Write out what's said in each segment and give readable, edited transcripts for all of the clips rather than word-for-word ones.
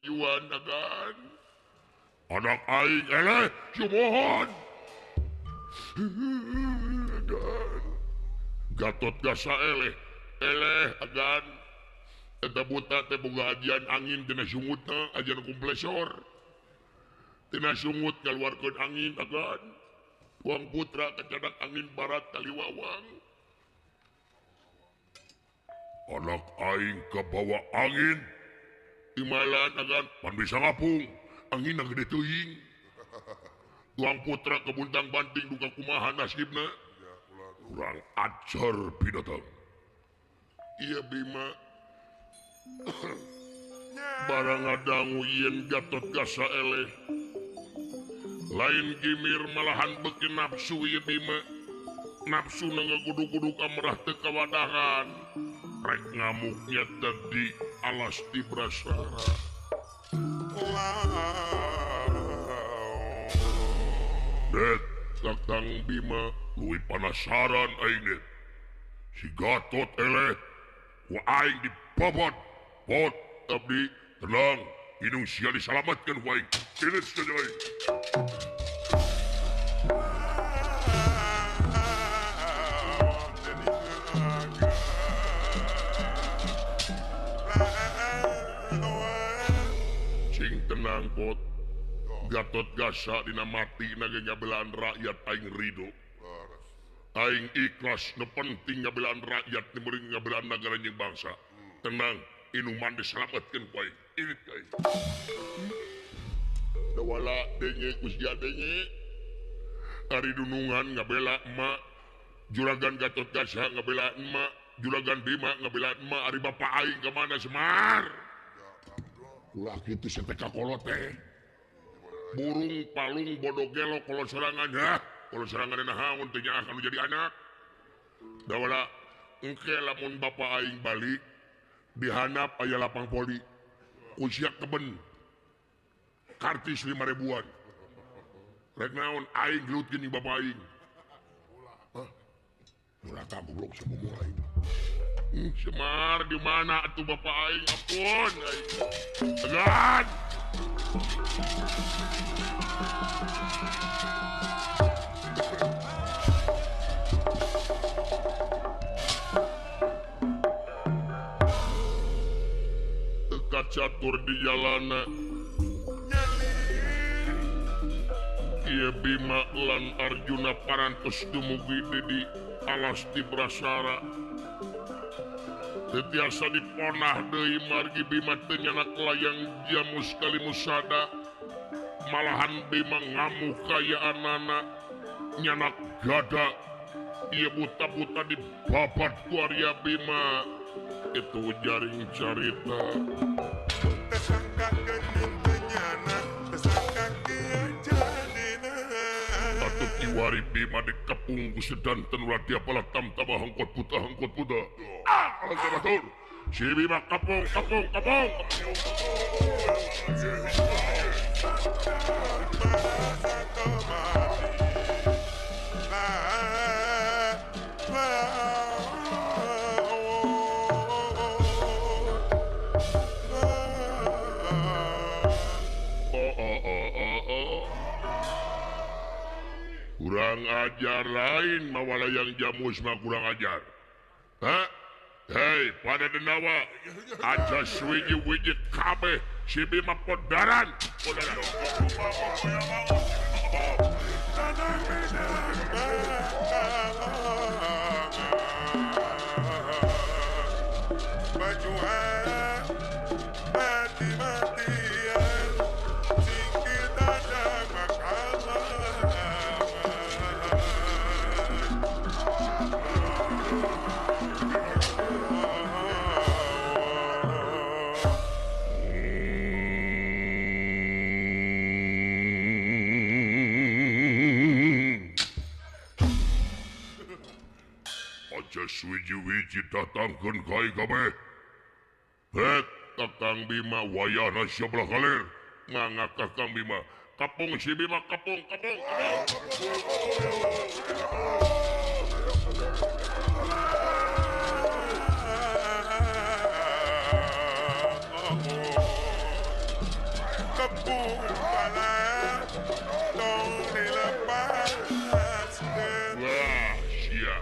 Juan agan. Anak aing eleh sumohon. Agan. Gatot Gasa eleh. Eleh agan. Eta buta teh boga ajian angin tina sungutna, ajian kompresor. Tina sungut ngaluarkeun angin agan. Tuang putra kacadak angin barat kaliwawang. Anak aing kabawa angin. Imalan agan pan bisa ngapung. Angin gede teuing. Tuang putra kebuntang banting duka kumaha nasibna. Kurang ajar binatang. Iya Bima. Barang ngadangu yen Gatot Gasa eleh. Lain gimir malahan beuki nafsu ieu Bima. Nafsu na ngagudug-gudug amrah teu kawadahan. Rek ngamuknya tadi alas di Brasara. Det, Kakang Bima leuwih panasaran aing det. Si Gatot eleh ku aing dibobot. Bot abdi tenang, indung sia disalamatkeun ku aing. Ini saja aing. Cing tenang bot. Gatot Gasa dina mati na ge ngabelaan rakyat aing rido. Aing ikhlas nu penting ngabelaan rakyat nu meureun ngabelaan nagara jeung bangsa. Tenang, inuman diselamatkeun ku aing. Irit ka aing. Dawala denge ku sia denge. Ari dunungan ngabela emak, Juragan Gatot Gasa ngabela emak, Juragan Bima ngabela emak, ari bapa aing ka mana Semar? Ulah kitu sia teh kakolot teh. Burung palung bodoh gelo kolot sorangan ha, kolot sorangan naon teh nyaah anu jadi anak. Dawala engke lamun bapa aing balik dihanap aya lapang poli. Ku sia keben. Kartis 5.000-an. Rek naon aing gelut geuning bapa aing. Hah? Ulah ka goblok samomo aing. Semar di mana atuh bapa aing? Ampun aing. Agan. Teka catur di jalana. Ieu Bima lan Arjuna parantos dumugi di alas di Brasara. Teu tiasa diponah deui margi Bima teu nyanak layang jamus kalimusada. Malahan Bima ngamuk kayaanana nyanak gada. Ieu buta-buta dibabat ku Arya Bima. Itu jaring carita. Atuh kiwari Bima dikepung ku sedanten Radya Palatamtama hangkot buta hangkot buta. Ah, batur. Si Bima kepung kepung kepung. Kurang ajar lain mawa layang jamus mah kurang ajar. Hah? Hei, pada denawa aja suwiji-wiji kabeh si Bima podaran. Podaran. Suwiji-wiji datangkeun ka aing kabeh. Het, Kakang Bima wayahna sia belah kaler. Ngangak Kakang Bima. Kapung si Bima, kapung, kapung, kapung. Kebun pala tong dilepaskeun. Wah, sia.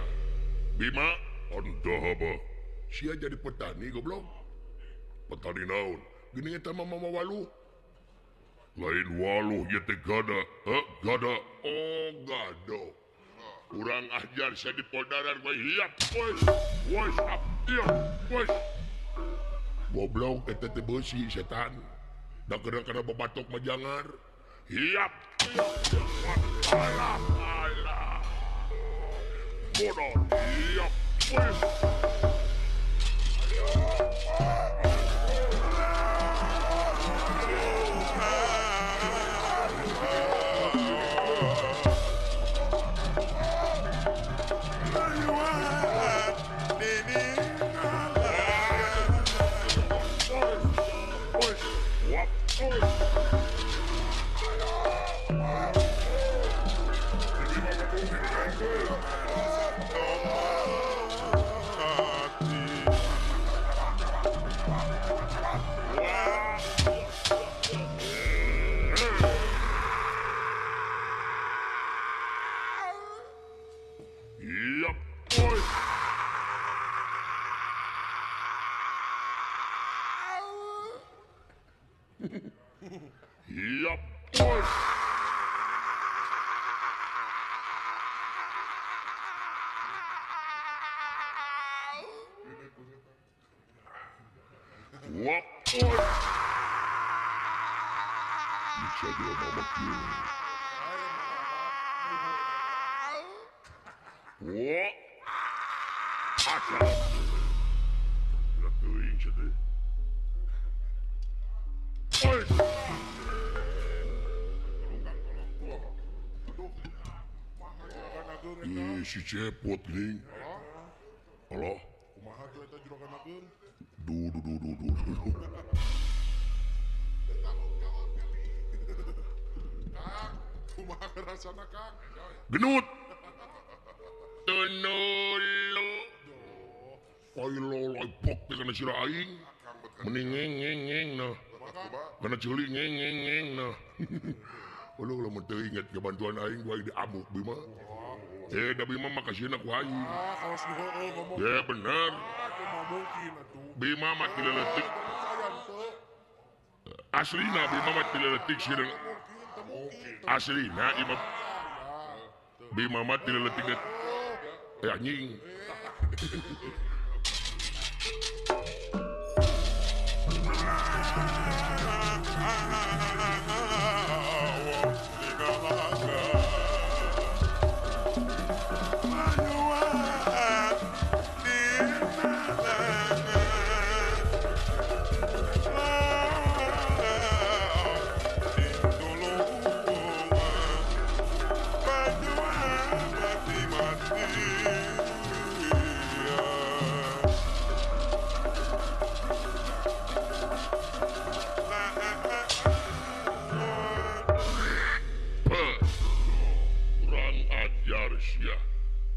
Bima ondoh. Sia jadi petani goblok. Petani naon? Gini eta mah mama waluh. Lain waluh ieu teh gada. Heh, gada. Oh, gado. Urang ajar sia di podaran we hiap woi. Woi, up ieu. Woi. Goblok eta teh beusi setan. Da kana babatok mah jangar. Hiap. Alah, alah. Bodoh. Hiap. Woi. Si cepot geuning. Alah, kumaha tuh eta juragan ageung? Duh duh duh duh duh. Kang, kumaha rasana Kang? Genut. Tenolo. Ayo loi pok teh kana sirah aing. Mending ngeng ngeng ngeng nah. Kana ceuli ngeng ngeng ngeng nah. Uluh lamun teu inget ke bantuan aing gua diamuk Bima. Da Bima mah kasieun ku aing. Ya bener. Bima mah ti leutik. Aslina Bima mah ti leutik sieun. Aslina ieu mah Bima mah ti leutik. Eh anjing.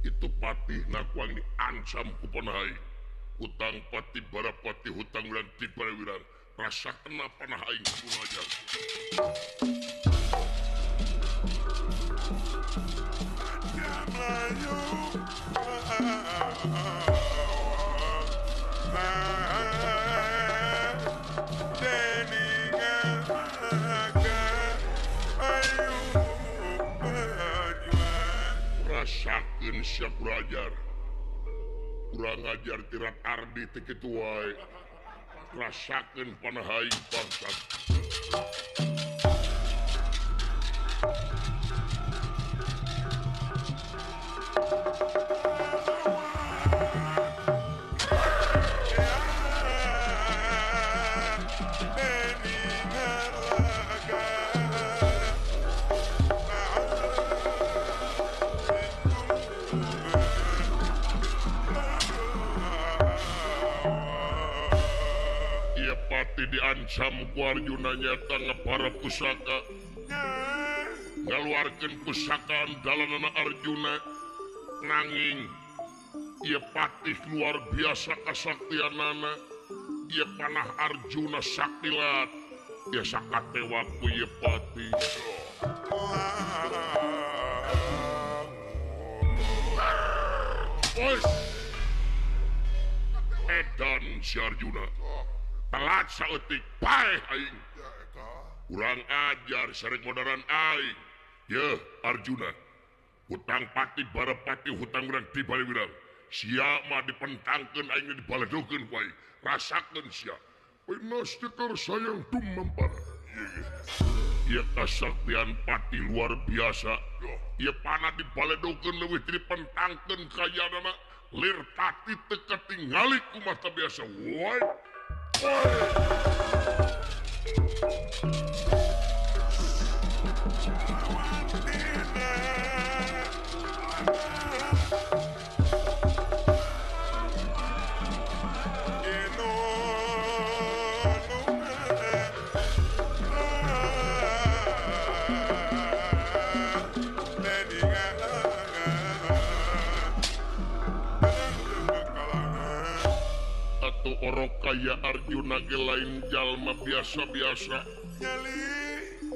Itu patih nakuang diancam ku panah aing. Hutang pati barapati hutang wirang ti wirang. Rasa kena panah aing ku ajar. Rasakeun sia kurang ajar. Kurang ajar tirat ardi teh kitu wae. Rasakeun panah aing bangsat. Diancam ku Arjuna nyata ngepara pusaka ngaluarkeun pusaka andalanana Arjuna nanging ieu patih luar biasa kasaktianana ieu panah Arjuna saktilat Tiasa katewak ku ieu pati. Edan si Arjuna. Telat saeutik paeh aing. Kurang ajar sareng modaran aing. Yeuh Arjuna. Hutang pati barepati hutang urang dibali urang. Sia mah dipentangkeun aing dibaledokeun ku aing. Rasakeun sia. Penas tekar sayang tumampara. Ieu kasaktian pati luar biasa. Ieu panah dibaledokeun leuwih ti dipentangkeun kayanana. Lir tati teu katingali ku mata biasa. Woi. Orok kaya Arjuna ge lain jalma biasa-biasa.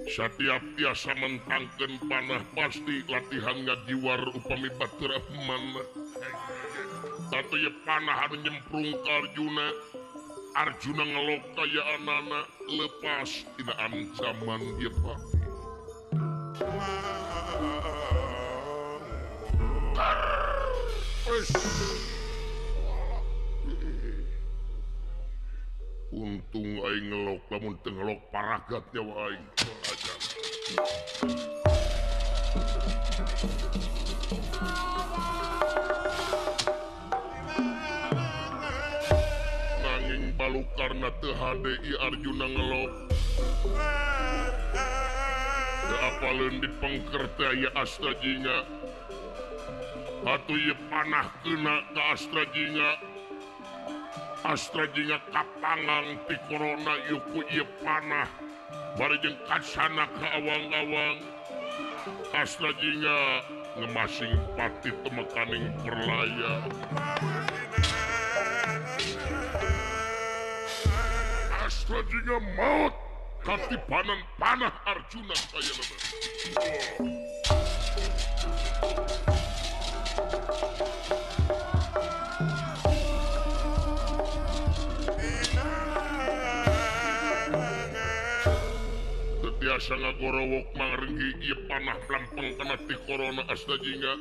Satiap tiasa mentangkeun panah pasti latihan ngajiwar upami batur mana. Tatu ye panah anu nyemprung ka Arjuna. Arjuna ngelok kayaanana lepas tina ancaman ieu pati. Untung aing ngelok lamun teu ngelok paragat nyawa aing. Ajar. Nanging balukarna teu hade ieu Arjuna ngelok. Teu apaleun dipengker teh aya Astra Jingga. Atuh ieu panah keuna ka Astra Jingga. Astra Jingga kapangang ti korona ieu ku ieu panah bari jeung kacana ka awang-awang. Astra Jingga ngemasing pati temekaning perlaya. Astra Jingga maut katibanan panah Arjuna kayanana. Biasa ngagorowok mangrenggi ieu panah lempeng kana ti korona Astra Jingga.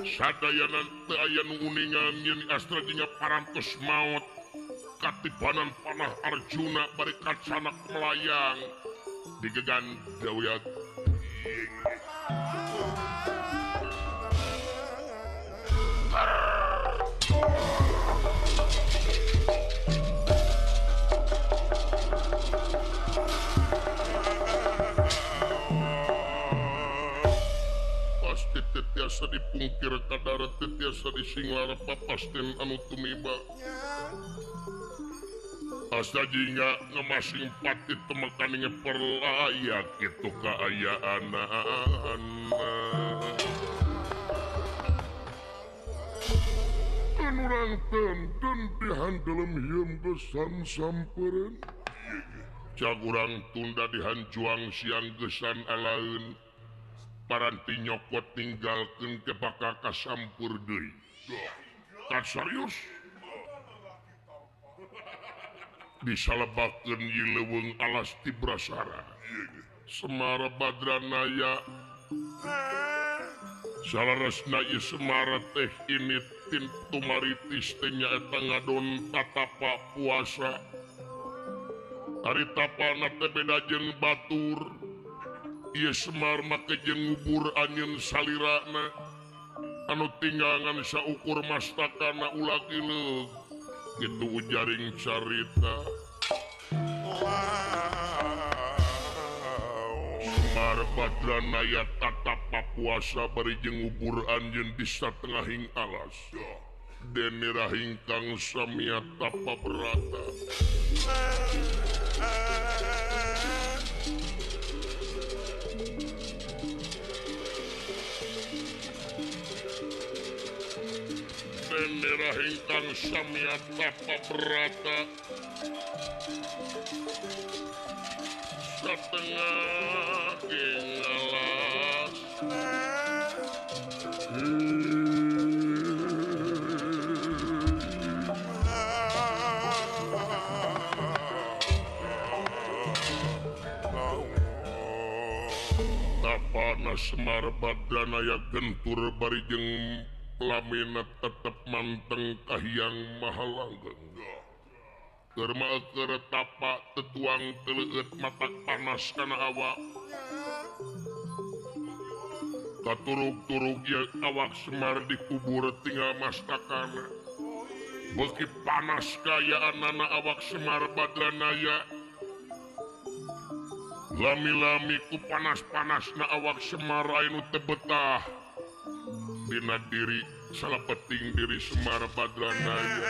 Sadayana teu aya nu uningan yen Astra Jingga parantos maot katibanan panah Arjuna bari kacanak melayang digegan dawet. Tiasa dipungkir kadarat tiasa disinglar papasten anu tumiba. Astra Jingga ngemasing pati temekaning perlaya kitu kaayaanana. Anu rangten den dihandelem hieum gesan sampereun. Cagurang tunda dihanjuang siang gesan alaeun. Paranti nyokot tinggalkeun ke bakal kasampur deui. Kat serius? Disalebakeun ieu leuweung alas ti Brasara. Semara Badranaya. Salaresna ieu Semara teh ini tim tumaritis teh nyaeta ngadon tatapa puasa. Ari tapana teh beda jeung batur. Ieu Semar make jeung ngubur anjeun salirana anu tinggangan saukur mastakana ulah kileug kitu ujaring carita. Semar Badranaya tatapa puasa bari jeung ngubur anjeun di satengahing alas. Dene rahingkang samia tapa berata. Merah ingkang samya tapa berata. Satengah alas. Tapana Semar Badranaya gentur bari jeung lamina tetep manteng kahiyang mahalanggeng. Keur mah tapa tetuang teleueut matak panas kana awak. Katurug-turug ieu awak Semar dikubur tinggal mastakana. Beuki panas kaayaanana awak Semar Badranaya. Lami-lami ku panas-panasna awak Semar anu teu betah. Dina diri salapeting diri Semar Badranaya.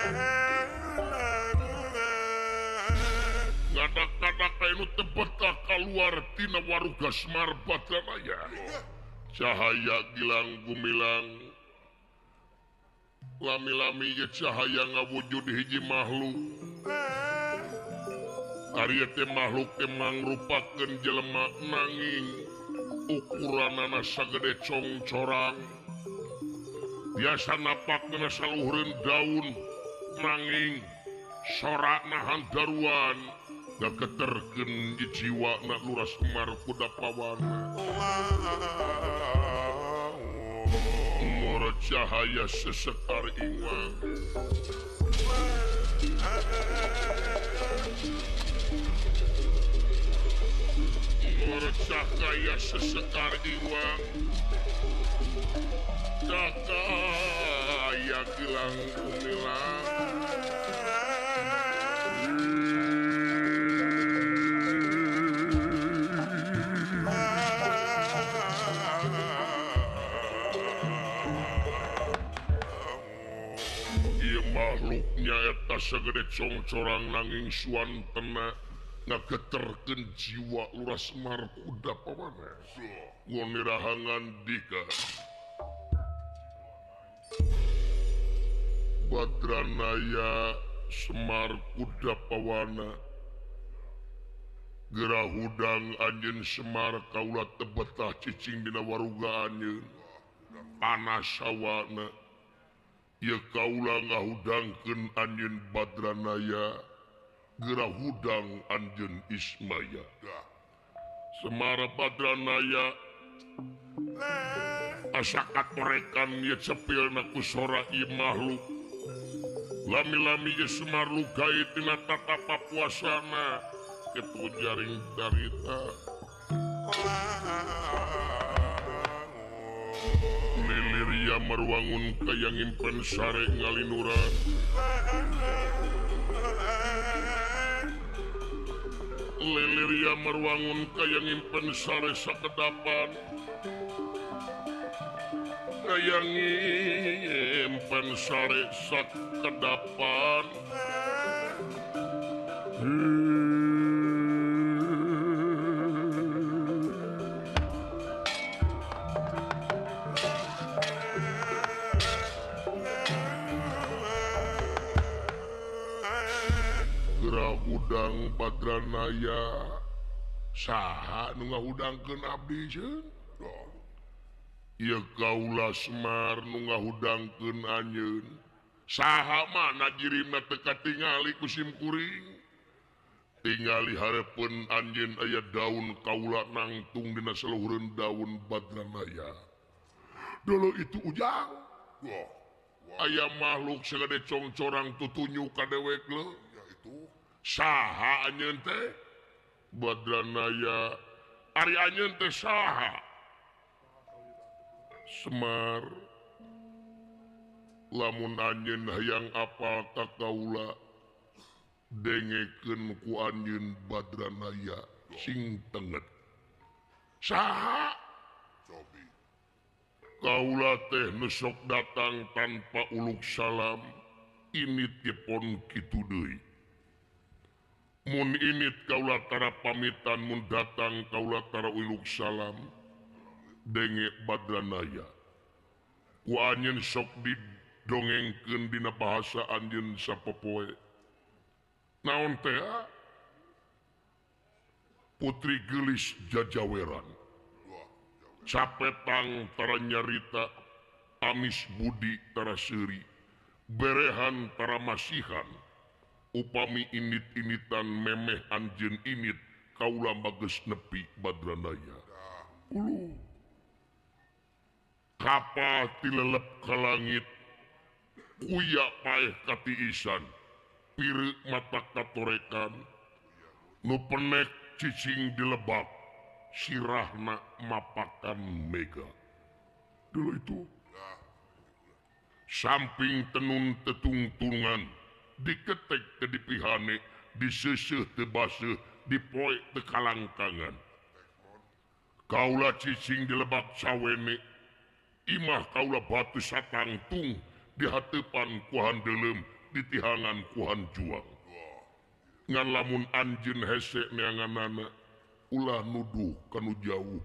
Ngadak-ngadak anu teu betah kaluar tina waruga Semar Badranaya. Cahaya gilang gumilang. Lami-lami ye cahaya ngawujud hiji makhluk. Ari teh makhluk teh mangrupakeun jelema nanging ukuranana sagede congcorang. Biasa napak dina saluhureun daun nanging sorakna hanggaruan ngageterkeun jiwana Lurah Semar Kudapawana. Moro cahaya sesekar iwang. Moro cahaya sesekar iwang. Cahaya gilang gumilang. Makhluknya eta sagede congcorang nanging suantena ngageterkeun jiwa Lurah Semar Kudapawana. Ngonirahangan dika Badranaya Semar Kudapawana gerah hudang anjeun Semar kaula teu betah cicing dina waruga anjeun. Panas hawana. Ieu kaula ngahudangkeun anjeun Badranaya gerah hudang anjeun Ismaya. Semar Badranaya asa katorekan ieu cepilna ku sora ieu makhluk. Lami-lami ieu Semar lugai tina tatapa puasana kitu jaring darita. Lilir marwangun kaya ngimpen sare ngalinuran. Lilir marwangun kaya ngimpen sare sakedapan. Kaya ngimpen sare sakedapan. Hudang Badranaya saha nu ngahudangkeun abdi ceun? Ieu kaula Semar nu ngahudangkeun anjeun. Saha mana jirimna teu katingali ku sim kuring? Tingali hareupeun anjeun aya daun kaula nangtung dina saluhureun daun Badranaya. Dulu itu ujang. Aya makhluk sagede congcorang tutunyu ka dewek leuh. Saha anjeun teh? Badranaya. Ari anjeun teh saha? Semar, lamun anjeun hayang apal ka kaula, dengekeun ku anjeun Badranaya sing tenget. Saha? Kaula teh nu sok datang tanpa uluk salam, init ge pon kitu deui. Mun init kaula tara pamitan, mun datang kaula tara uluk salam. Denge Badranaya ku anjeun sok didongengkeun dina bahasa anjeun sapopoe. Naon teh? Putri Gelis jajaweran. Capetang tara nyarita, amis budi tara seuri, berehan tara masihan. Upami init-initan memeh anjeun init kaula bageus nepi Badranaya. Ulu. Kapal tilelep ka langit, kuya paeh katiisan, pireuk mata katorekan, nu penek cicing di lebak, sirahna mapakan mega. Dulu itu samping tenun tetungtungan, diketek ke dipihane, diseseuh teu baseuh, dipoek teu kalangkangan. Kaula cicing di lebak sawene, imah kaula batu satangtung, dihateupan kuhan deuleum, ditihangan kuhan juang. Ngan lamun anjeun hese neanganana, ulah nuduh kanu jauh,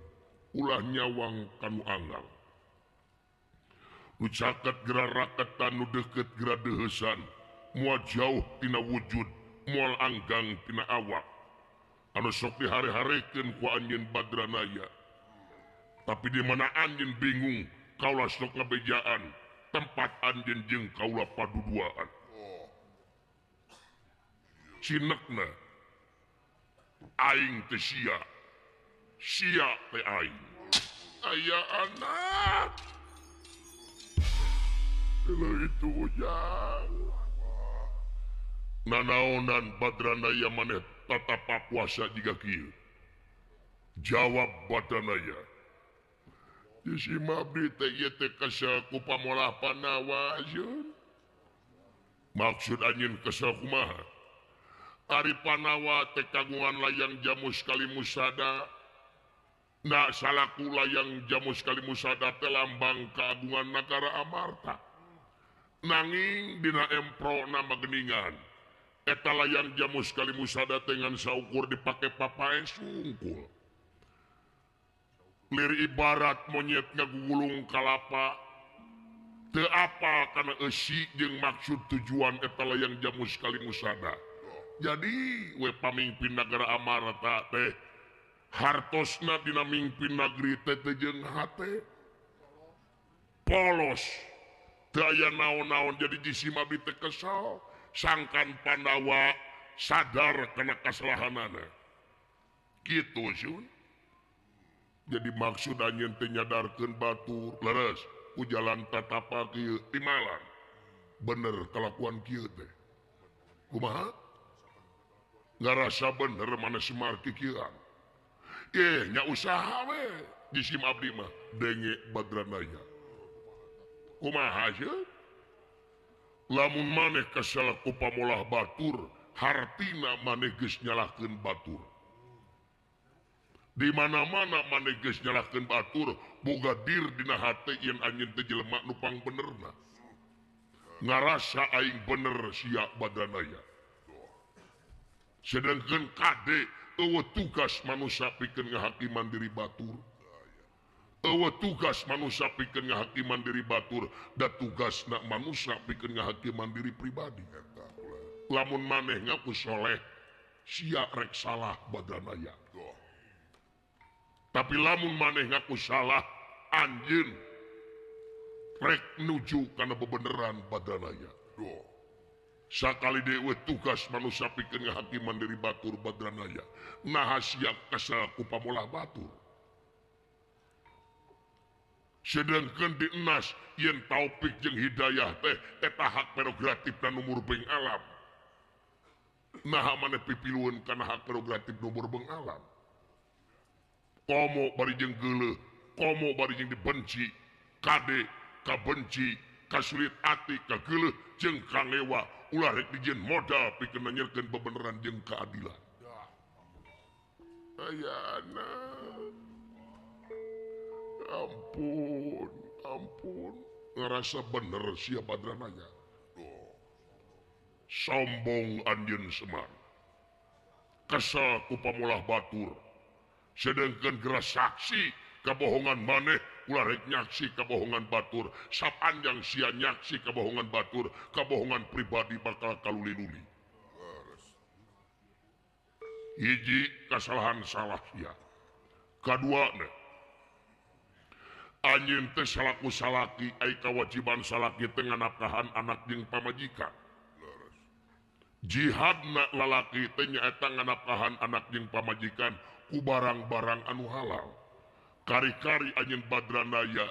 ulah nyawang kanu anggang. Nu caket gera raketan, nu deukeut gera deuheusan, moal jauh tina wujud, moal anggang tina awak. Anu sok dihare-harekeun ku anjeun Badranaya. Tapi di mana anjeun bingung, kaula sok ngabejaan, tempat anjeun jeung kaula paduduaan. Cinekna aing teh sia, sia teh aing. Aya anak. Kalau itu ujang. Nanaonan Badranaya maneh tatapa puasa jiga kieu. Jawab Badranaya. Di mabdi teh ieu teh kesel ku pamolah Panawa ayeun. Maksud anjeun kesel kumaha? Ari Panawa teh kagungan layang jamus kalimusada. Nah salaku layang jamus kalimusada teh lambang keagungan nagara Amarta. Nanging dina emprona mageningan. Eta layang jamus kalimusada teh ngan saukur dipake papae sungkul. Lir ibarat monyet ngagugulung kalapa. Teu apal kana eusi jeung maksud tujuan eta layang jamus kalimusada. Jadi we pamimpin nagara Amarta teh hartosna dina mingpin nagri teh teu jeung hate. Polos. Teu aya naon-naon jadi jisim abdi teh kesel. Sangkan Pandawa sadar kana kasalahanana. Kitu Sun. Jadi maksud anjeun teh nyadarkeun batur leres ku jalan tatapa kieu timalan. Bener kalakuan kieu teh. Kumaha? Ngarasa bener mana Semar kikieuan. Eh nya usaha we jisim abdi mah denge Badranaya. Kumaha sieun? Lamun maneh kesel ku pamolah batur, hartina maneh geus nyalahkeun batur. Di mana-mana maneh geus nyalahkeun batur, boga dir dina hate yen anjeun teh jelema nu pangbenerna. Ngarasa aing bener sia Badranaya. Sedangkeun kade eueuh tugas manusia pikeun ngahakiman diri batur. Eueuh tugas manusia pikeun ngahakiman diri batur, da tugasna manusia pikeun ngahakiman diri pribadi. Lamun maneh ngaku soleh, sia rek salah Badranaya. Tapi lamun maneh ngaku salah, anjeun rek nuju kana bebeneran Badranaya. Sakali deui tugas manusia pikeun ngahakiman diri batur Badranaya. Naha sia kesel ku pamolah batur. Sedangkan di enas yen taufik jeung hidayah teh eta hak prerogatif dan numur beng alam. Naha maneh pipilueun kana hak prerogatif numur beng alam. Komo bari jeung geuleuh, komo bari jeung dibenci, kade kabenci, kasulit ati, kageuleuh jeung kalewa, ulah rek dijieun modal pikeun nanyerkeun bebeneran jeung keadilan. Ayana. Ampun, ampun. Ngerasa bener sia Badranaya. Sombong anjeun Semar. Kesel ku pamolah batur. Sedangkan geura saksi kabohongan maneh ulah rek nyaksi kabohongan batur. Sapanjang sia nyaksi kabohongan batur, kabohongan pribadi bakal kaluli-luli. Hiji kasalahan salah sia. Kaduana anjeun teh salaku salaki ai kawajiban salaki teh nganapkahan anak jeung pamajikan. Jihadna lalaki teh nyaeta nganapkahan anak jeung pamajikan ku barang-barang anu halal. Kari-kari anjeun Badranaya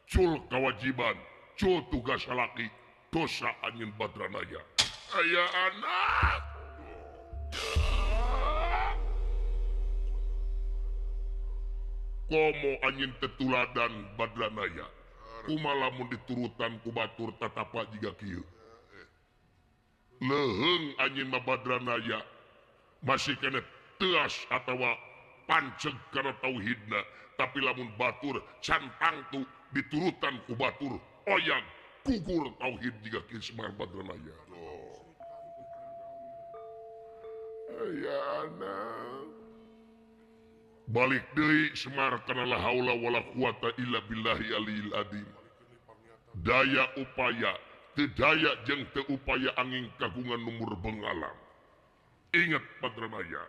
cul kawajiban, cul tugas salaki, dosa anjeun Badranaya. Aya anak. Komo anjeun tetuladan Badranaya. Kumaha lamun diturutan ku batur tatapa jiga kieu. Leuheung anjeun mah Badranaya masih keneh teas atawa panceg kana tauhidna, tapi lamun batur can tangtu diturutan ku batur oyag gugur tauhid jiga kieu Semar Badranaya. Aya anak. Balik deui Semar kana la haula wala quwata illa billahi aliyil azim. Daya upaya teu daya jeung teu upaya angin kagungan numur bengalam. Ingat Badranaya.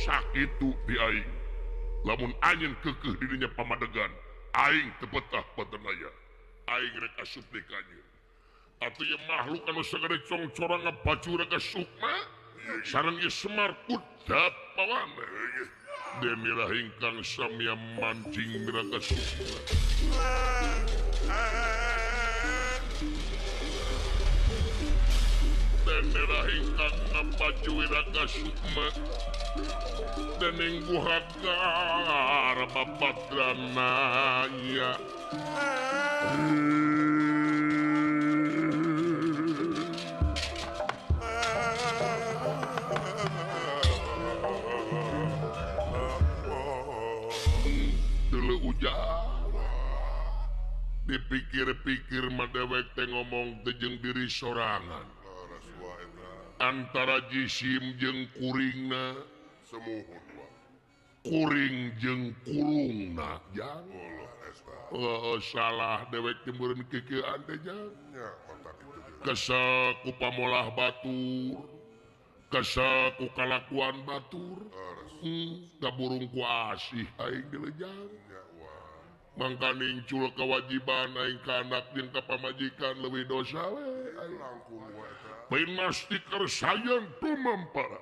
Sakitu di aing. Lamun anjeun keukeuh di dinya pamadegan, aing teu betah Badranaya. Aing rek asup deui ka anjeun. Atuh ieu makhluk anu sagede congcorang ngabajur ka sukma. Sareng ieu Semar udat pawana. Demi ingkang samya mancing miraga sukma. Demi ingkang ngabaju wiraga sukma. Dening guhagar Badranaya. Dipikir-pikir mah dewek teh ngomong teh jeung diri sorangan. Antara jisim jeung kuringna, kuring jeung kurungna jang. Oh, salah dewek teh meureun kikieuan teh jang. Kesel ku pamolah batur, kesel ku kalakuan batur, kaburung ku asih aing dilejang. Mangkaning cul kewajiban aing ka anak jeung ka pamajikan leuwih dosa we aing. Pinasti kersayan tumampara.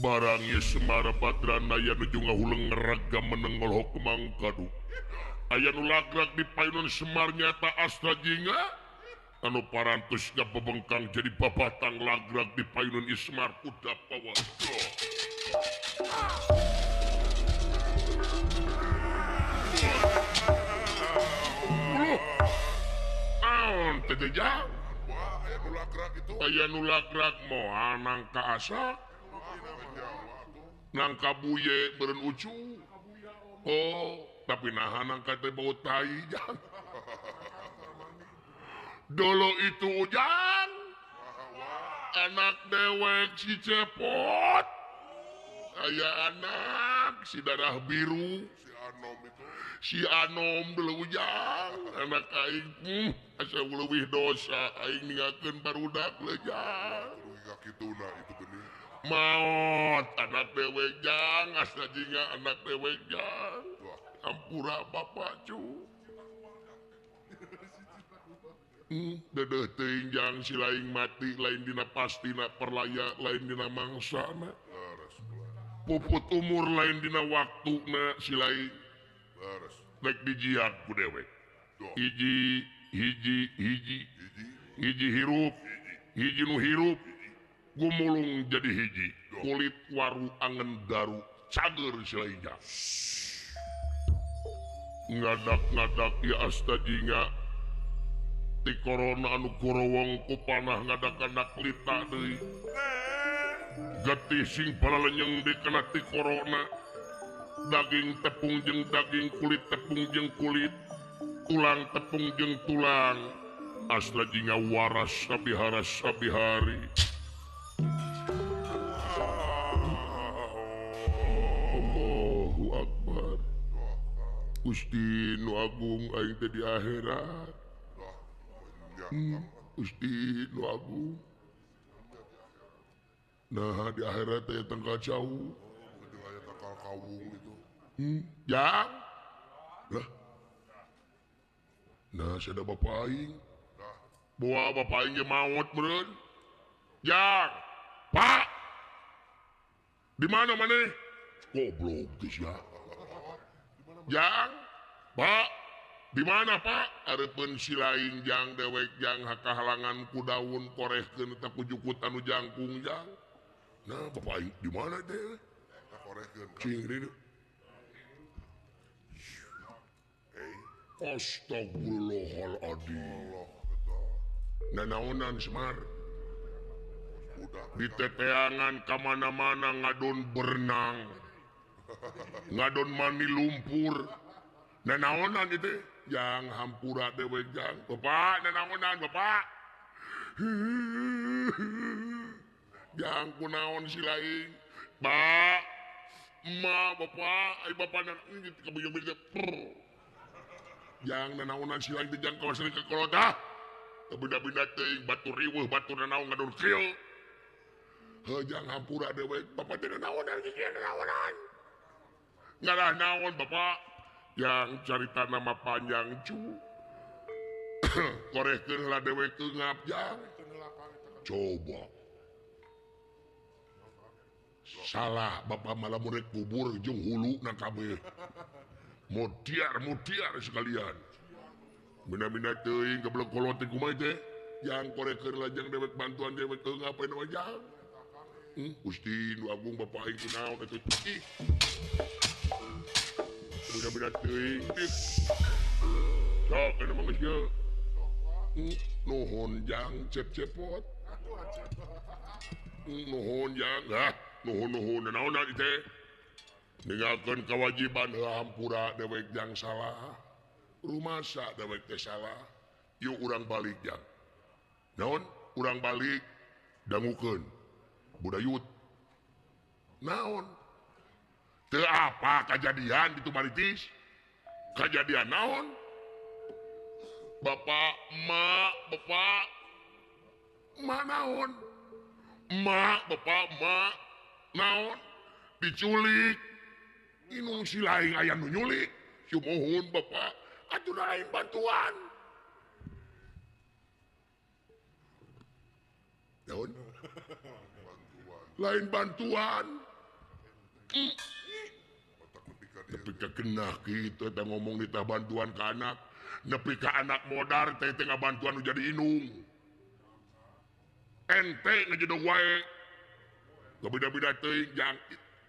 Barang ieu Semar Badranaya nuju ngahuleng ngeraga meneng ngolhok mangkadu. Aya nu lagrak di payunan Semar nyata Astra Jingga anu parantos ngabebengkang jadi babatang lagrak di payunan Semar kuda pawa. Aya nu lagrak moal nangka asa nangka buye beureun ucu. Oh, tapi naha nangka teh bau tai jang. Dolo itu ujang anak dewek si Cepot. Aya anak si darah biru, si Anom dulu ujang anak aing asa leuwih dosa aing ninggalkeun barudak lejang. Maot anak dewek jang, asna jingga anak dewek jang. Ampura bapak cu. Dedeuh teuing jang si laing mati lain dina pastina perlaya lain dina mangsana. Puput umur lain dina waktuna si lain. Rek dijiat ku dewek. Hiji hiji hiji hiji hirup, hiji nu hirup gumulung jadi hiji. Kulit waru angen daru cager si lain jang. Ngadak-ngadak ieu asta jingga ti korona anu gorowong ku panah ngadak-ngadak lita deui. Getih sing palalenyeng dikena ti korona. Daging tepung jeung daging, kulit tepung jeung kulit, tulang tepung jeung tulang. Asla jingga waras sabihara sabihari. Allahu Akbar. Gusti nu agung aing teh di akhirat. Gusti nu agung. Nah di akhirat teh tangkal cau. Tangkal kawung gitu. Ya. Lah. Nah, sada bapak aing. Bawa bapak aing ge maot meureun. Jang. Pak. Di mana maneh? Goblok geus ya. Jang. Pak. Di mana Pak? Areupeun si lain jang dewek jang hakahalangan ku daun korehkeun eta ku jukut anu jangkung jang. Nah, bapak aing di mana teh? Korehkeun. Cing di. Astagfirullahaladzim. Nanaonan Semar. Di teteangan kamana-mana ngadon berenang. Ngadon mani lumpur. Nanaonan itu jang hampura dewek jang. Bapak nanaonan bapak. Jang kunaon si lain. Pak, ma bapak, ai bapak nan kabuyung-buyung. Jang nanaonan si lain teh jang kawasan ka kolot ah. Beda-beda teuing batur riweuh batur nanaon ngadon kieu. Heuh jang hampura dewek bapak teh nanaonan kieu nanaonan. Ngarah naon bapak? Yang carita nama panjang cu. Korehkeun heula dewek keungap jang. Coba. Salah bapak malah murid kubur jeung hulu na kabeh. Mutiar-mutiar sekalian. Bina-bina teuing geblek kolot teh kumaha teh? Jang korehkeun heula jang dewek bantuan dewek keungap we jang. Gusti nu agung bapak aing kunaon atuh. Ih. Bina-bina teuing. Sok kana mah geus ieu. Nuhun jang cep-cepot. Nuhun jang. Hah, nuhun-nuhun naon teh? Ninggalkeun kewajiban hampura dewek jang salah. Rumasa dewek teh salah. Yuk urang balik jang. Naon? Urang balik dangukeun. Budayut. Naon? Teu apa kejadian di Tumaritis? Kejadian naon? Bapak, emak, bapak. Emak naon? Emak, bapak, emak. Naon? Diculik. Inung si lain aya nu nyulik. Sumuhun bapak. Atuh lain bantuan. Naon? Lain bantuan. Nepi ka genah kitu eta ngomong ditah bantuan ka anak. Nepi ka anak modar teh teh ngabantuan nu jadi inung. Ente ngajedog wae. Beda-beda teuing jang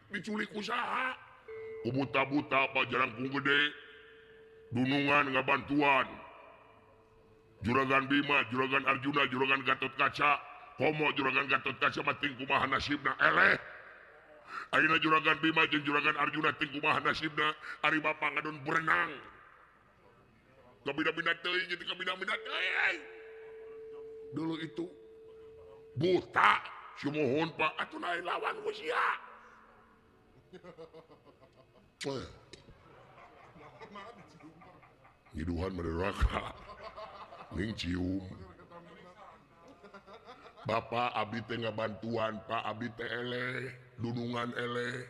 diculik usaha. Ku buta-buta pa jarangkung gede. Dunungan ngabantuan. Juragan Bima, Juragan Arjuna, Juragan Gatot Kaca. Komo Juragan Gatot Kaca mah ting kumaha nasibna eleh. Ayeuna Juragan Bima jeung Juragan Arjuna ting kumaha nasibna ari bapa ngadon berenang. Kabina-bina teuing jeung kabina-bina teuing. Dulu itu buta sumuhun Pak atuh lain lawan ku sia. Ngiduhan mah neraka. Ning cium. Bapak abdi teh ngabantuan, Pak abdi teh eleh, dunungan eleh,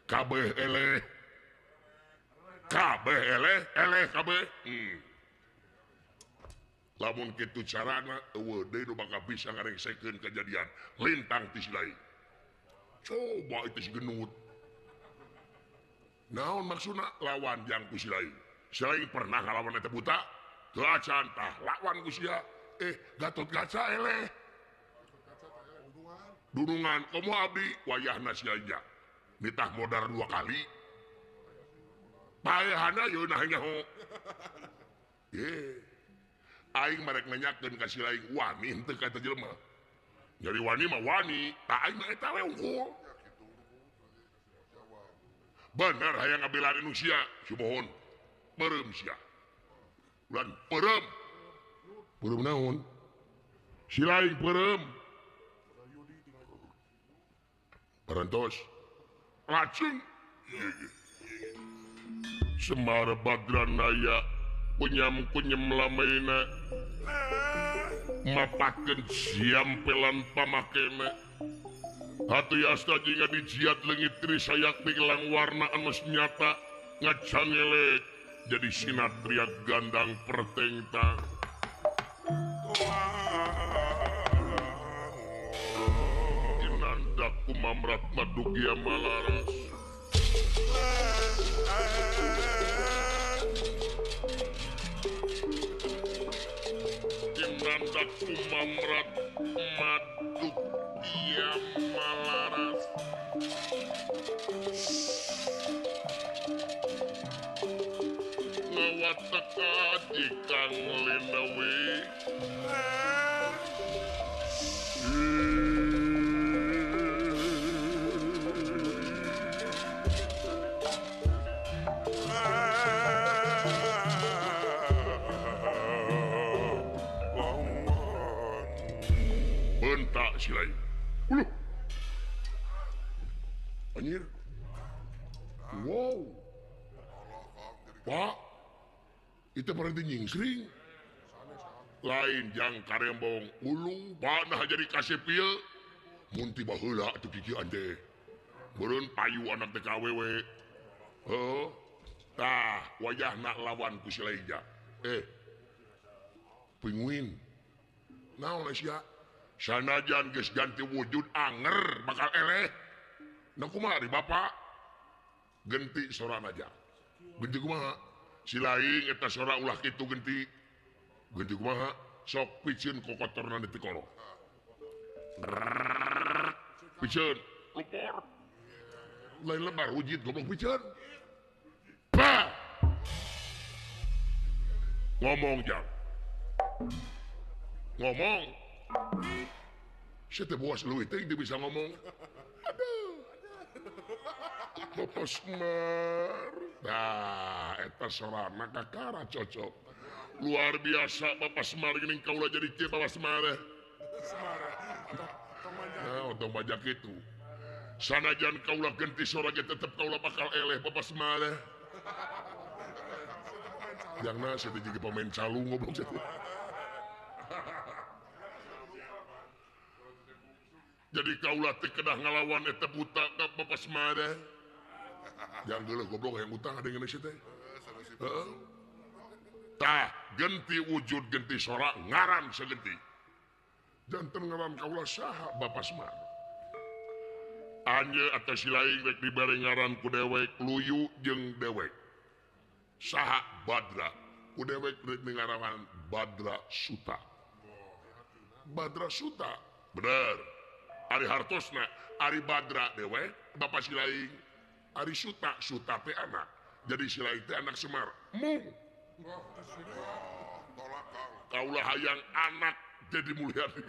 kabeh eleh. Kabeh eleh, eleh kabeh. Lamun kitu carana eueuh deui nu bakal bisa ngarengsekeun kejadian lintang ti si lain. Coba itu si genut. Naon maksudna lawan jang ku si lain? Si lain pernah ngalawan eta buta? Teu acan tah lawan ku sia. Gatot Kaca eleh. Dunungan komo abdi wayahna sia nya. Nitah modar 2 kali. Paehana yeunah nyaho. Ye. Aing marek nanyakeun ka si lain wani henteu ka eta jelema. Jadi wani mah wani, tah aing mah eta we unggul. Bener hayang ngabelaan anu sia, sumuhun. Peureum sia. Ulan peureum. Peureum naon? Si lain peureum. Parantos. Lacung. Semar Badranaya kunyam-kunyam lamaina mapakeun siampelan pamakena Hati asta jika dijiat leungit Trisayakti lang warna anu nyata ngacangelek jadi sinatria gandang pertengtang. Tinandak kumamrat madugia malaras. Tinandak kumamrat madugia malaras. Ngawateka jikang linewi. Bentak silai. Uluh. Anjir. Wow. Pak, itu berarti nyingsring. Lain jang karembong ulu, Pak nah jadi kasih pil. Mun tiba heula atuh kikieuan teh. Meureun payu anak teh ka awewe. Heuh. Tah, wayahna lawan ku si Leija. Pinguin. Naon sia? Sanajan geus ganti wujud anger bakal eleh. Nah kumaha di bapak? Genti sorana aja. Genti kumaha? Si laing eta sora ulah kitu genti. Genti kumaha? Sok piceun kokotorna di tikoro. Piceun, lupor. Lain lebar wujud goblok piceun. Bah! Ngomong jang. Ngomong. Saya teh buas leuwih teh teu bisa ngomong. Aduh. Bapak Semar. Nah, eta sorana kakara cocok. Luar biasa Bapak Semar geuning kaula jadi kieu Bapak Semar. Nah, otong bajak itu. Sanajan kaula genti sora ge tetep kaula bakal eleh Bapak Semar. Yang nasi teh jadi pemain calung goblok teh. Jadi kaula teh kedah ngalawan eta buta ka Bapak Semar. Yang geuleuh goblok yang utang ada Indonesia teh. Heeh. Tah, genti wujud genti sora ngaran segenti. Janten ngaran kaula saha Bapak Semar. Anjeun atau si laing rek dibere ngaran ku dewek luyu jeung dewek. Saha Badra. Ku dewek rek ngaranan Badra Suta. Badra Suta. Bener. Ari hartosna, ari Badra dewek, Bapak si laing. Ari Suta, Suta teh anak. Jadi si laing teh anak Semar. Mung. Kaulah hayang anak jadi Mulyadi.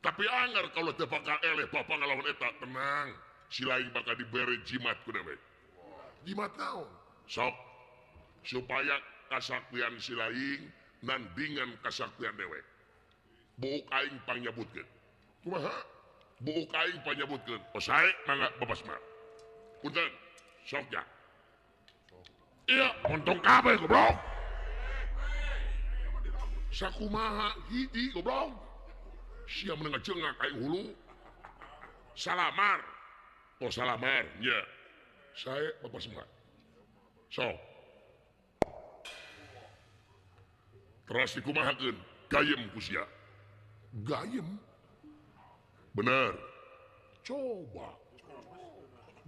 Tapi anger kalau teh bakal eleh bapak ngalawan eta tenang. Si laing bakal dibere jimat ku dewek. Jimat naon? Sok supaya kasaktian si laing nandingan kasaktian dewek. Buuk aing pangnyebutkeun. Kumaha? Buuk aing panyebutkeun. Oh sae mangga Bapak Semar. Punten, sok ya. Iya, montong kabeh goblok. Sakumaha hiji goblok. Sia menengah cengak aing hulu. Salamar. Oh salamar, nya. Sae Bapak Semar. Sok. Teras dikumahakeun, gayem ku sia. Gayem? Bener. Coba.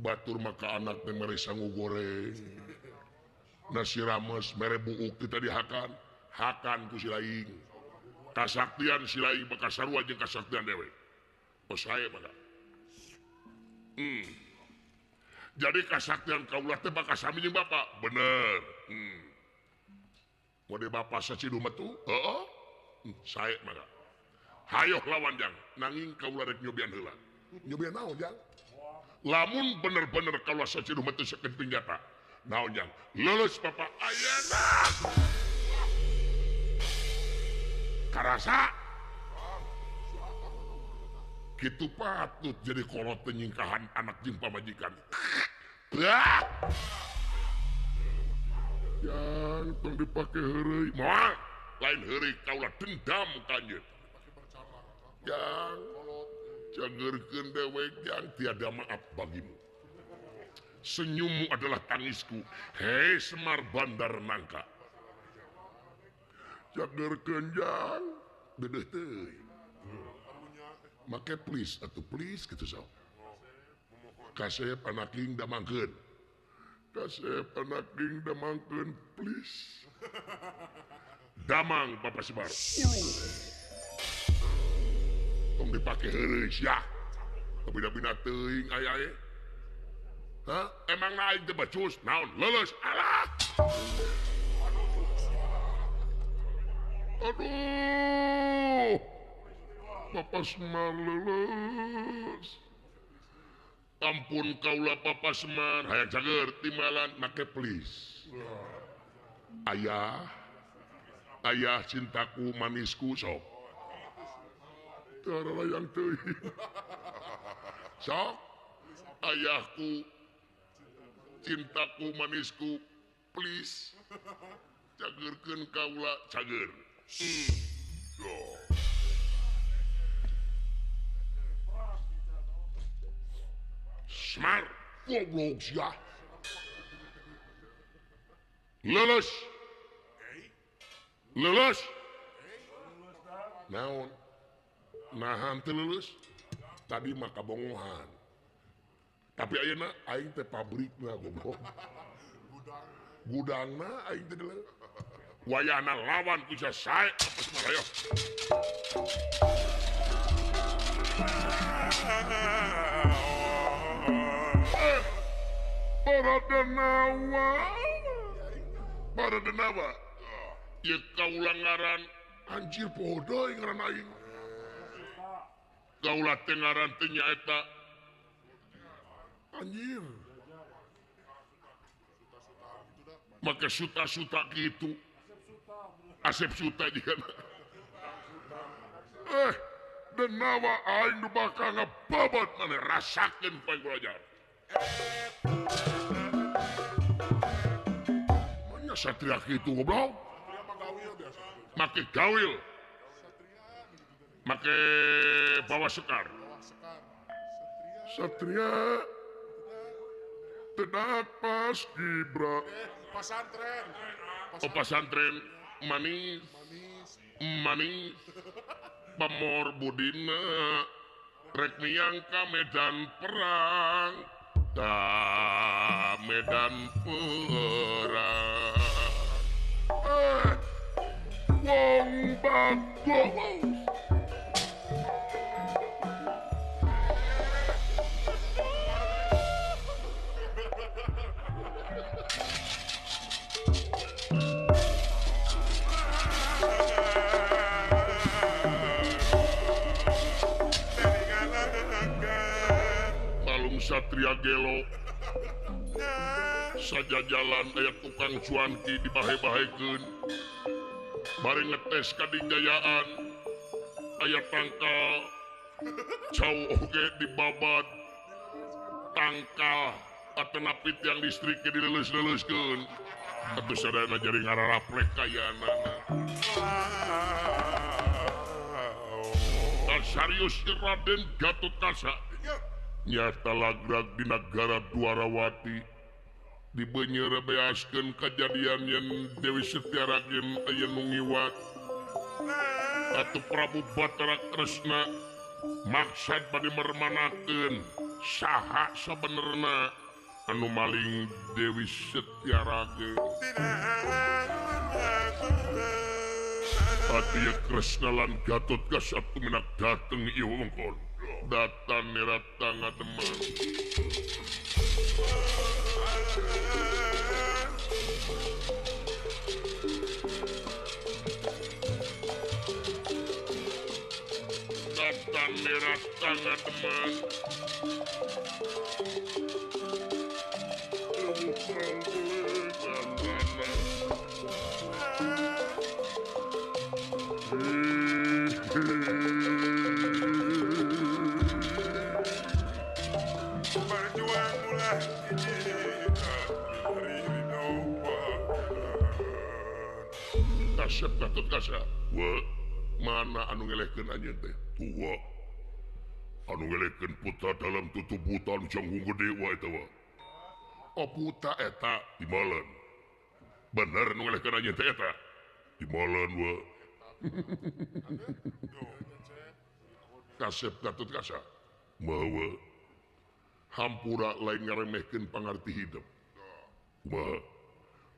Batur maka anak teh mere sangu goreng. Nasi rames mere buuk kita dihakan. Hakan ku si laing. Kasaktian si laing bakal sarua jeung kasaktian dewek. Oh sae maka. Jadi kasaktian kaulah teh bakal sami jeung bapak. Bener. Mode bapak sacidu metu? Heeh. Sae maka. Hayoh lawan jang, nanging kaula rek nyobian heula. Nyobian naon jang? Lamun bener-bener kaula sacidu metu sakenting jata. Naon jang? Lulus bapak ayeuna. Karasa. Kitu patut jadi kolot penyingkahan anak jeung pamajikan. Bah! Jang tong dipake heureuy. Moal lain heureuy kaula dendam ka anjeun. Ya, Cageurkeun dewek yang tiada maaf bagimu. Senyummu adalah tangisku. Hei Semar Bandar Nangka. Cageurkeun jang dedeuh teuing. Make please atuh please kitu sok. Kasep anaking damangkeun. Kasep anaking damangkeun please. Damang Bapak Semar. Tong dipake heureuy sia. Bina-bina teuing aya ye. Hah? Emang aing teh becus naon leuleus alah. Aduh. Bapak Semar leuleus. Ampun kaula Bapak Semar, hayang cager timbalan make please. Ayah, ayah cintaku manisku sok. Teu layang teuing. Sok, ayahku cintaku manisku please. Cagerkeun kaula cager. Semar, goblok sia. Lulus. Lulus. Naon? Nahan teu lulus? Tadi mah kabongohan. Tapi ayeuna aing teh pabrikna goblok. Gudangna aing teh deuleu. Wayahna lawan ku sia sae apa Semar ayo. Para denawa, para denawa, ya kaula ngaran anjir poho deui ngaran aing. Kaula teh ngaran teh nyaeta anjir. Make suta-suta kitu. Asep suta juga. Denawa aing nu bakal ngebabat maneh rasakeun ku aing belajar. Mana satria kitu goblok? Make gawil. Make bawa sekar. Satria tedak pas kibra. Pasantren. Oh pasantren manis. Manis. Pamor budina rek miang ka medan perang. Ta medan perang. Wong bagus. Satria gelo saja jalan aya tukang cuanki dibahe-bahekeun bari ngetes kadijayaan aya tangkal cau oge dibabat tangkal atenapi tiang listrik dileuleus-leuleuskeun atuh sadayana jadi ngararaplek kayaanana. Serius Raden Gatotkaca nyata lagrag di negara Dwarawati dibeunyeure beaskeun kajadian yen Dewi Setiaragen aya nu ngiwat atuh Prabu Batara Kresna maksad bade mermanakeun saha sabenerna anu maling Dewi Setiaragen. Atuh Kresna lan Gatotkaca tuminak dateng ieu wewengkon. Datan nerata ngademen. Datan nerata ngademen. Kasep Gatotkaca. Mana anu ngelehkeun anjeun teh? Tua. Anu ngelekeun putra dalam tutubutan jangkung gede wa eta wa. Oh putra eta timalan. Bener nu ngelehkeun anjeun teh eta. Timalan wa. Kasep Gatot Kaca. Mawa hampura lain ngaremehkeun pangarti hidup. Kumaha?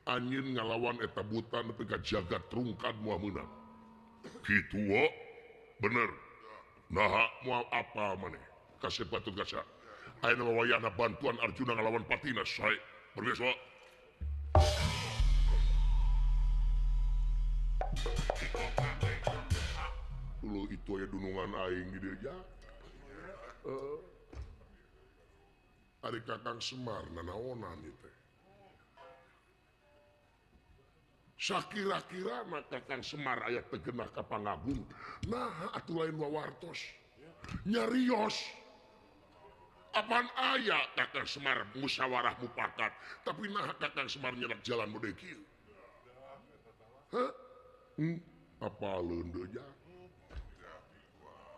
Anjeun ngalawan eta buta nepi ka jagat rungkad moal meunang. Kitu wa. Bener. Naha moal apa maneh? Kasep Gatot Kaca. Ayeuna wayahna bantuan Arjuna ngalawan patina sae. Pergi wa. Dulu itu aya dunungan aing di dieu ja. Ari Kakang Semar nanaonan ieu teh. Sakira-kira mah Kakang Semar aya teu genah ka pangagung. Naha atuh lain wawartos. Nyarios. Apaan aya Kakang Semar musyawarah mupakat, tapi naha Kakang Semar nyerak jalan mode kieu. Hah? Apaleun deui ja.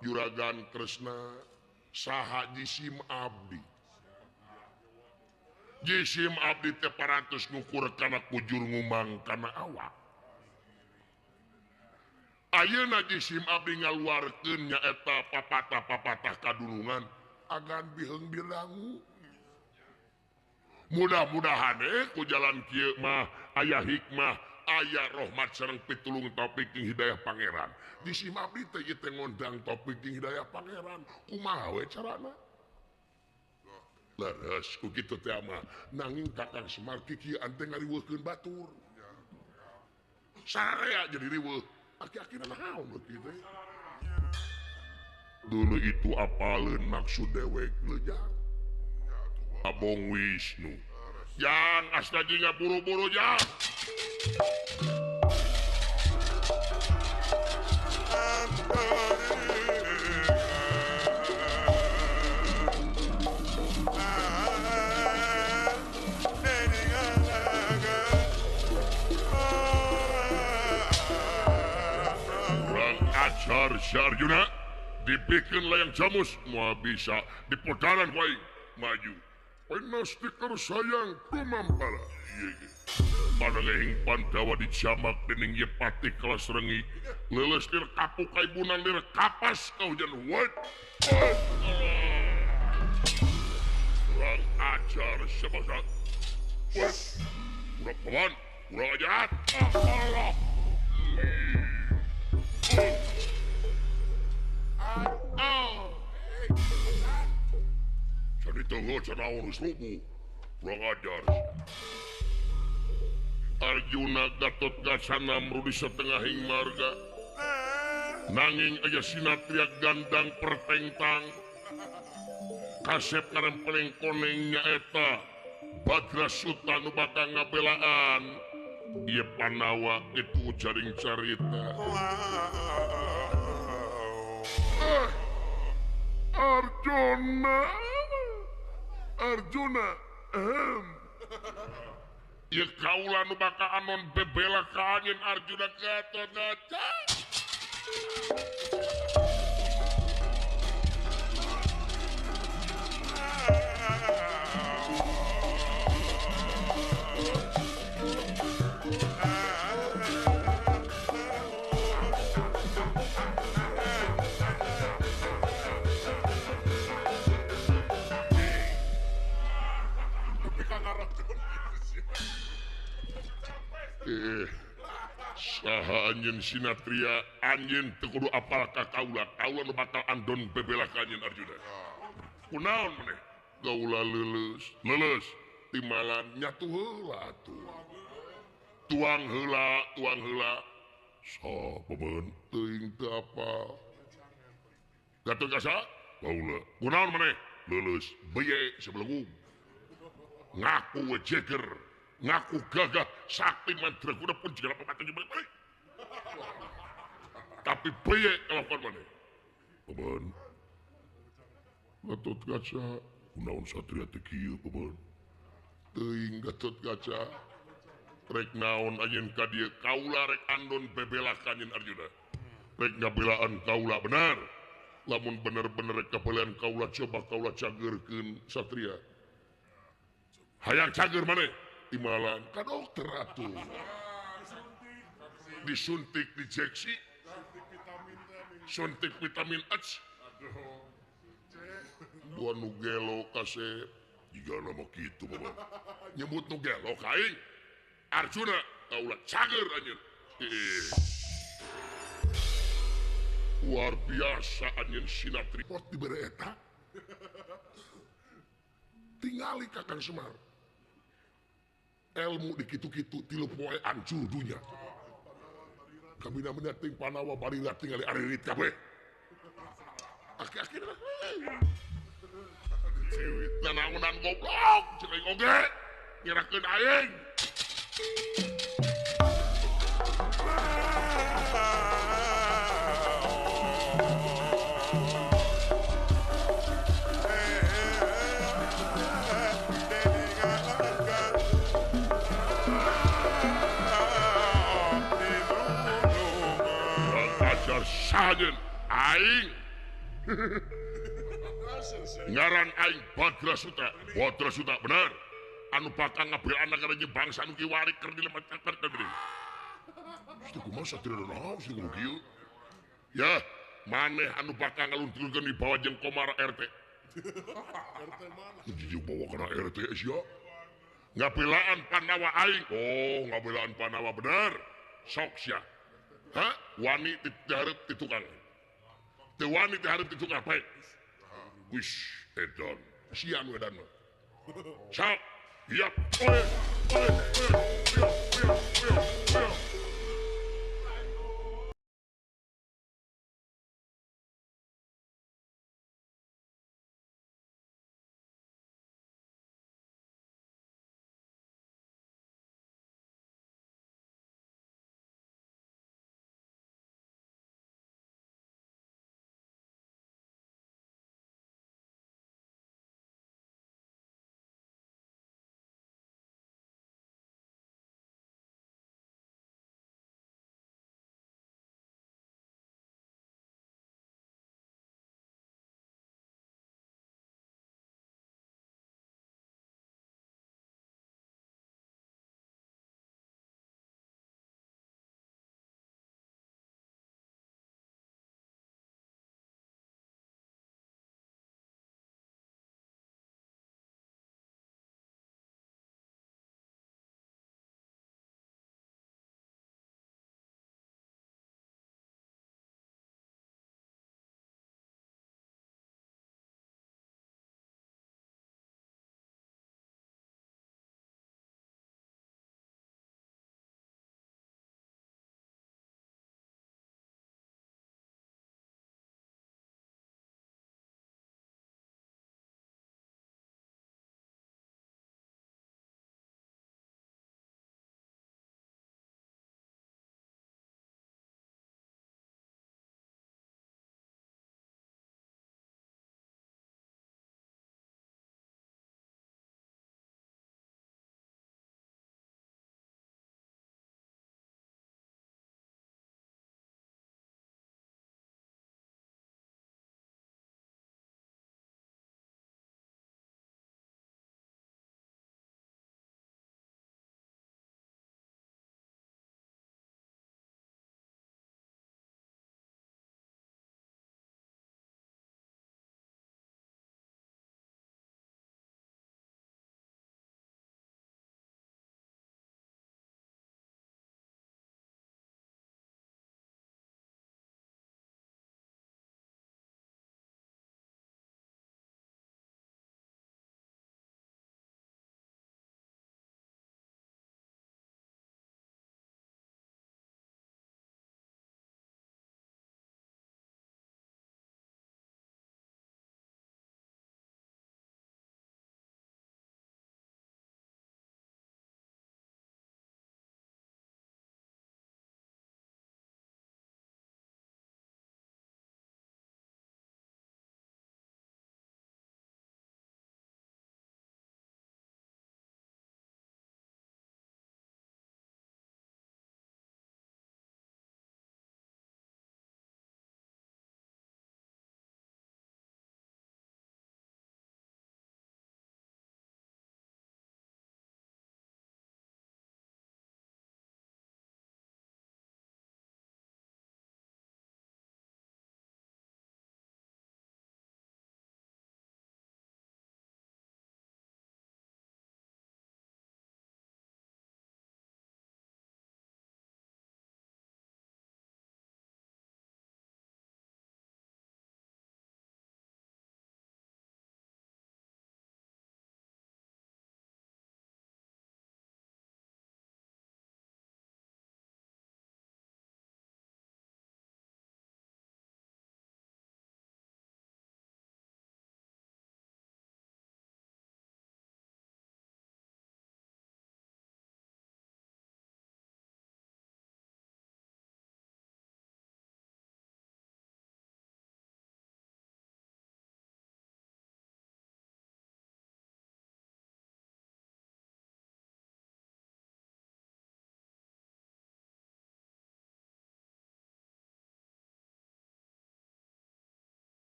Juragan Kresna saha jisim abdi. Jisim abdi teh parantos ngukur kana kujur ngumang kana awak. Ayeuna jisim abdi ngaluarkeun nyaeta papatah-papatah kadulungan agan biheung bilangu. Mudah-mudahan ku jalan kieu mah aya hikmah, aya rahmat sareng pitulung taufik jeung hidayah pangeran. Jisim abdi teh ieu teh ngondang taufik jeung hidayah pangeran. Kumaha we carana? Leres ku kitu teh mah nanging Kakang Semar kikieuan teh ngariweuhkeun batur. Sarea jadi riweuh. Aki-akina naon kieu teh? Dulu itu apaleun maksud dewek leuja. Abong Wisnu. Jang asna jingga buru-buru jang. Kurang ajar si Arjuna, dibikin layang jamus moal bisa dipodaran wae maju. Penas tikar sayang kumampala. Pananging Pandawa dijamak dening ye patih kelas rengi. Leuleus lir kapuk kaibunan lir kapas kahujan wat. Kurang ajar siapa sat. Kurang paman, kurang ajar. Allah. Jadi tunggu canaon geus lubuh. Kurang ajar. Arjuna Gatot Kaca namru di setengahing marga. Nanging aya sinatria gandang pertengtang. Kasep ngarempeleng koneng nyaeta Badra Suta nu bakal ngabelaan. Ieu Pandawa itu jaring carita. Arjuna, Arjuna, Ieu kaula nu bakal anon bebela ka anjeun Arjuna Gatot Kaca. Saha anjeun sinatria anjeun teu kudu apal ka kaula, kaula nu bakal andon bebela ka anjeun Arjuna. Kunaon maneh? Kaula leuleus, leuleus timalan nyatu heula atuh. Tuang heula, tuang heula. So bebeun teuing teu apal. Gatot Kaca? Kaula. Kunaon maneh? Leuleus beye sebelum ngaku we jeger. Ngaku gagah sakti mandraguna pun jika pepatah balik-balik. Tapi beye kelakuan maneh. Paman. Gatot Kaca, kunaon satria teh kieu paman? Teuing Gatot Kaca. Rek naon anjeun ka dieu? Kaula rek andon bebela ka anjeun Arjuna. Rek ngabelaan kaula benar. Lamun bener-bener kabelaan kaula coba kaula cageurkeun Satria. Hayang cager maneh? Imalan ka dokter atuh. Disuntik dijeksi. Suntik vitamin H. Buah nu gelo kasep. Jiga nama kitu bapak. Nyebut nu gelo ka aing. Arjuna kaula cager anjeun. Luar biasa anjeun sinatri. Pot dibere eta. Tingali Kakang Semar. Ilmu dikitu-kitu tilu poe hancur dunya. Kabina-bina ting Panawa barila tingali aririt kabeh. Aki-aki ciwit nanaonan goblok cek aing oge nyerahkeun aing. Sajen aing ngaran aing Badrasuta. Badrasuta bener anu bakal ngabelaan nagara jeung bangsa nu kiwari keur dilematakeun deui. Situ kumaha satria naon situ kumaha kieu? Ya, maneh anu bakal ngalunturkeun di bawah jeung Komar RT. RT mana? Jeung bawa kana RT sia. Ngabelaan Panawa aing. Oh, ngabelaan Panawa bener. Sok sia. Hah? Wani dihareup di tukang. Teu wani dihareup di tukang bae. Wis edan. Sia nu edan mah. Sok, iap. Oe, oe, oe, oe, oe, oe, oe.